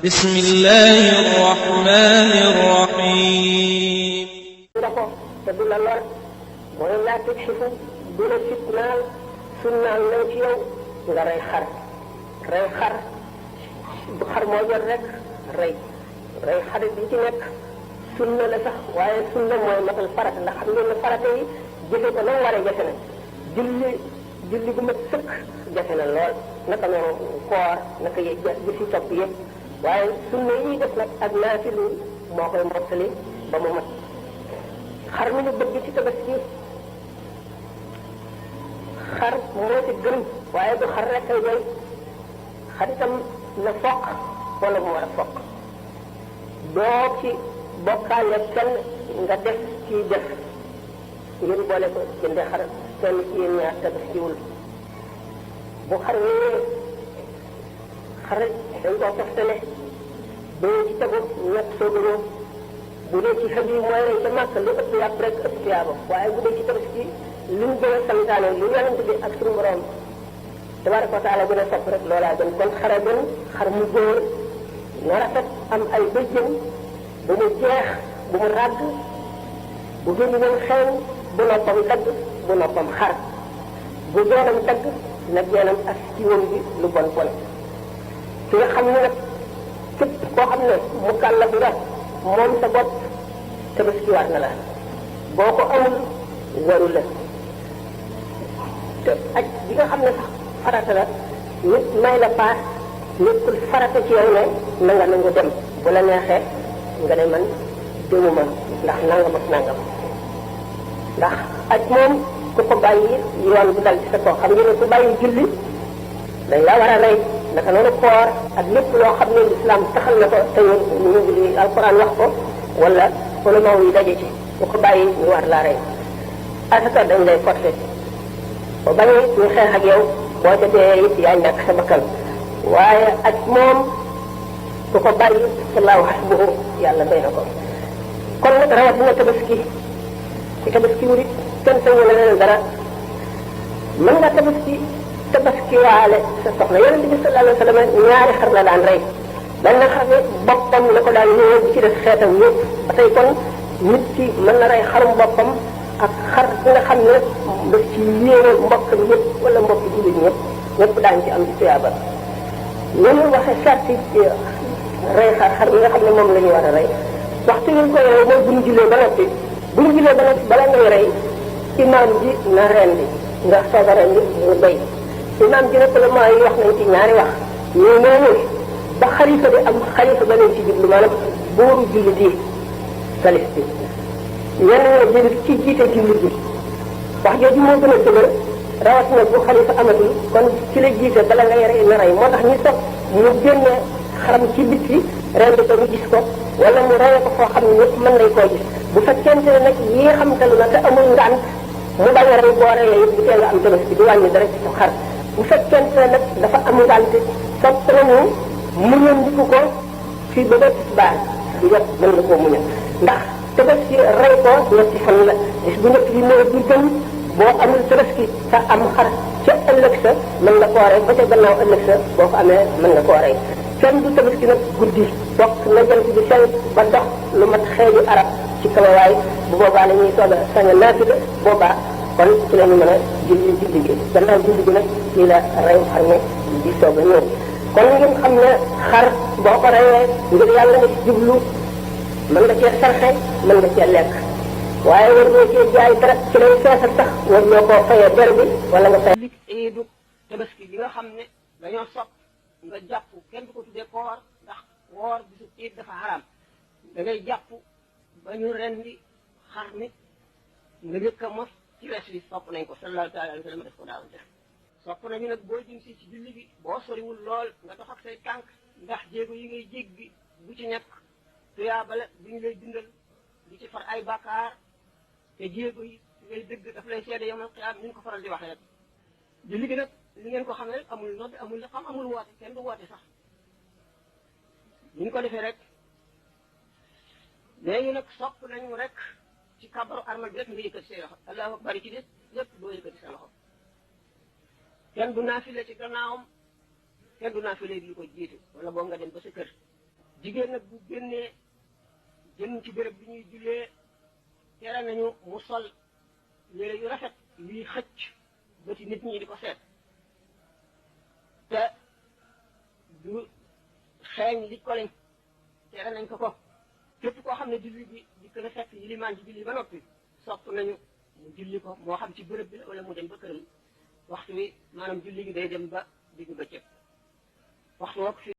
بسم الله الرحمن الرحيم تدل الله ولا تكشفوا دون فتنة سنة التي غير خر ري خر بخر موجر رك ري خر بيتنك سنة لسه وهي سنة مثل فرق لا خلينا الفرق جلي كنا ولا جسنا julli gu mat sëkk jafe na lool naka noonu koor naka jëfi topp yëpp waaye sunna yi def nag ak naafilu moo koy mottali ba mu mat xar mi ñu bëgg ci tabaski xar moo ci gën waaye du xar rek ay doy xar itam na foq wala mu war a foq doo ci bokkaale kenn nga def ci def ngeen boole ko jëndee xar kenn ci yéen ñaar tabaskiwul bu xar wee xar dañ koo toftale boo ci tegu ñett soog a ñëw bu dee ci xëj yi mooy rey ca màkk lu ëpp yàpp rek ëpp tiyaaba waaye bu dee ci tabaski li mu gën a santaane lu yonent bi ak suñu borom tabaraka wa taala gën a sopp rek loolaa gën kon xara gën xar mu góor na rafet am ay bëjjën bu mu jeex bu mu ràgg bu gën leen xeeñ bu noppam dagg bu noppam xar bu geenam dagg na geenam ak ciwam bi lu bon bon ki nga xam ne nag képp koo xam ne mu kàllaf nga moom sa bopp tabaski war na la boo ko amul waru la te aj bi nga xam ne sax farata la nit may la paas nekkul farata ci yow ne na nga nangu dem bu la neexee nga ne man demuma ndax nangam ak nangam ndax aj moom ku ko bàyyi yoon bu dal ci sa kaw xam ngeen ne ku bàyyi julli dañ la war a rey naka noonu koor ak lépp loo xam ne lislaam taxal na ko te ñu ngi alquran wax ko wala ulama yi daje ci ku ko bàyyi ñu war laa rey asaka dañ lay forcé ba bañee ñu xeex ak yow boo ca dee it yaa ñàkk sa bakkan waaye aj moom ku ko bàyyi sallahu hasbuhu yàlla doy na ko kon nag rawatina tabaski ci tabaski wurit kenn sañu la leen dara mën nga tabaski waale sa soxna yonent bi sallallahu alayhi wa sallam ñaari xar la daan rey benn xar bi boppam la ko daan ñëwee bi ci def xeetam yëpp ba tey kon nit ki mën na rey xarum boppam ak xar bi nga xam ne daf ci yéene mbokk yëpp wala mbokk jullit ñëpp daañu ci am ci tuyaaba ni mu waxee sarti rey xar yi nga xam ne moom la ñu war a rey waxtu ñu koy rey mooy bu ñu jullee ba noppi bala ngay rey imaam ji na rendi nga soog a rendi mu doy imaam ji nag la mooy wax nañ ci ñaari wax ñii nee ñu ba xalifa di am xalifa ba leen ci jublu maanaam buuru jullit yi salif bi ñenn ñoo jël ci jiite jullit bi wax jooju moo gën a dëgër rawatina bu xalifa amatul kon ci la jiite bala ngay rey na rey moo tax ñu soog mu génne xaram ci bitti rendi ko ñu gis ko wala mu reye ko foo xam ne ñëpp mën nañ koo gis bu fekkente ne nag yi xamtalu na te amul ngànt mu bañ a rey boo reyee yëpp di tee nga am tabaski di wàññi dara ci sa xar bu fekkente ne nag dafa am ngànt sopp nañu muñandiku ko fii ba ba tisbaar di jot mën na koo muñal ndax tabaski rey ko ñetti fan la bis bu njëkk bi mooy bi gën boo amul tabaski sa am xar ca ëllëg sa mën nga koo rey ba ca gannaaw ëllëg sa boo ko amee mën nga koo rey kenn du tabaski nag guddi bokk na jant bi sell ba dox lu mat xeeju arab ci kawawaay bu boobaa la ñuy soog a sañ a naafila boobaa kon ci la ñu mën a julli gi gannaaw julli gi nag ci la reyu xar mi di soog a ñëw kon ngeen xam ne xar boo ko reyee ngir yàlla nga ci jublu mën nga cee sarxe mën nga cee lekk waaye war ñoo cee jaay dara ci lay feesal sax war ñoo koo fayee der bi wala nga fay iidu tabaski bi nga xam ne dañoo sopp nga jàpp kenn du ko tuddee koor ndax woor bisu iid dafa xaraam da ngay jàpp ba ñu rendi xar mi nga njëkk a mos ci res bi sopp nañ ko sallallahu taala alayhi wa sallam def ko daaw def sopp nañu nag boo jëm si ci julli bi boo soriwul lool nga dox ak say tànk ndax jéego yi ngay jéggi bu ci nekk tuyaabale bi ñu lay dundal di ci far ay bàkkaar te jéego yi ngay dëgg daf lay seede yomal xiyaam ni ñu ko faral di waxee rek julli gi nag li ngeen ko xam ne rek amul nodd amul la xam amul woote kenn du woote sax ni ñu ko defee rek léegi nag sopp nañu rek ci kabaru armal bi rek nga yëkkati say loxo allahu akbar ci des lépp doo yëkkati sa loxo kenn du naafile ci gannaawam kenn du naafile lu ko jiitu wala boo nga dem ba sa kër jigéen nag bu génnee jëm ci béréb bi ñuy jullee tere nañu mu sol yére yu rafet yuy xëcc bëti nit ñi di ko seet te du xeeñ li ko lañ tere nañ ko ko képp koo xam ne julli bi di gën a fekk yilimaan ji julli ba noppi sopp nañu mu julli ko moo xam ci bërëb bi la wala mu dem ba këram waxtu wi maanaam julli gi day dem ba diggu bëccëg waxtu woo ko fi